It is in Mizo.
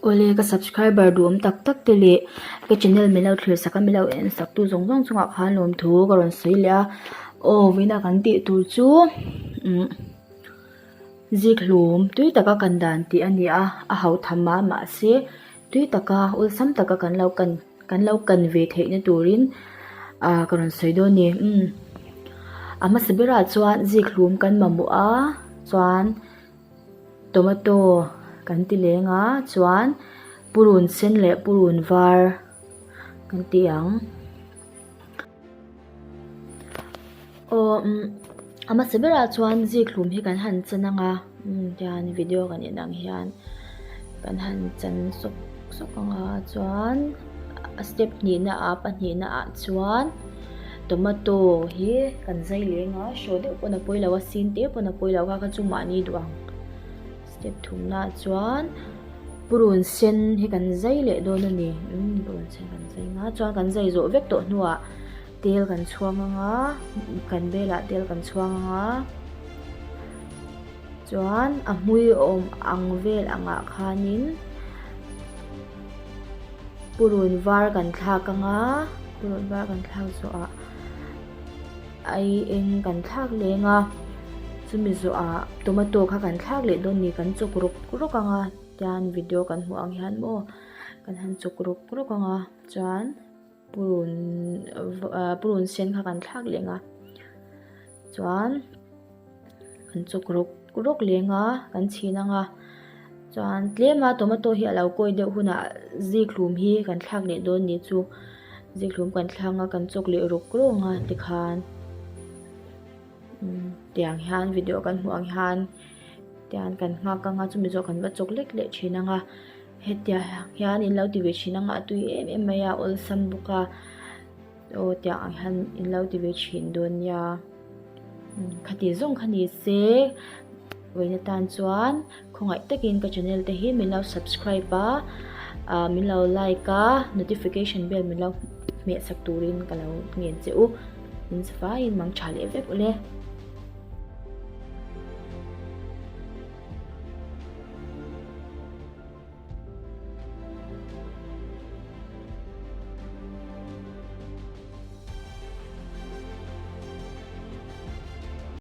Awle ka subscriber duhawm tak tak te leh ka channel min lo thlir sak a min lo en sak tu zawng zawng chungah khan lawmthu ka rawn sawi leh a aw vawiina kan tih tur chu umm zikhlum tui taka kan dan tih a ni a a ho tham a mahse tui taka awlsam taka kan lo kan kan lo kan ve theih na turin ah ka rawn sawi dawn a ni umm a hmasa berah chuan zikhlum kan mamawh a chuan. Tomato kan ti leng a chuan purun sen leh purun var kan ti ang aw umm a hmasa berah chuan zikhlum hi kan han chan ang a umm tihian video kan en ang hian kan han chan sawk sawk ang a chuan a step hnihna ah pahnihna ah chuan. Tomato hi kan zai leng a, hraw deuh pawn a pawi lo a, sin te pawn a pawi lo kha kha chu mahni duh ang. Step thumnaah chuan purun sen hi kan zai leh dawn a ni, umm purun sen kan zai ang a, chuan kan zai zawh vek tawh hnuah tel kan chhuang ang a, kan belah tel kan chhuang ang a, chuan a hmui awm ang vel angah khanin. Purun var kan thlak ang a, purun var kan thlak zawhah ai eng kan thlak leng a, chumi zawhah tomato kha kan thlak leh dawn a ni kan chawk rawk rawk ang a tian video kan hmuh ang hian maw kan han chawk rawk rawk ang a chuan purun ah purun sen kha kan thlak leng a chuan. Kan chawk rawk rawk leng a kan chhin ang a chuan tlem a tomato hi a lo kawi deuh hunah zikhlum hi kan thlak leh dawn ni chu zikhlum kan thlak ang a kan chawk leh rawk rawk ang a tikhan umm tiang hian video kan hmuh ang hian tian kan nghak ang a chumi zawh kan va chawk lek leh thin ang a hetiang hian in lo ti ve thin ang a a tui em em mai a awlsam bawk a. Aw tiang ang hian in lo ti ve thin dawn nia khati zawng kha ni se vawiin atan chuan khawngaih takin ka channel te hi min lo subscribe a ah min lo like a notification bell min lo hmeh sak turin ka lo ngen che u in zafaiin mang tha leh vek ule.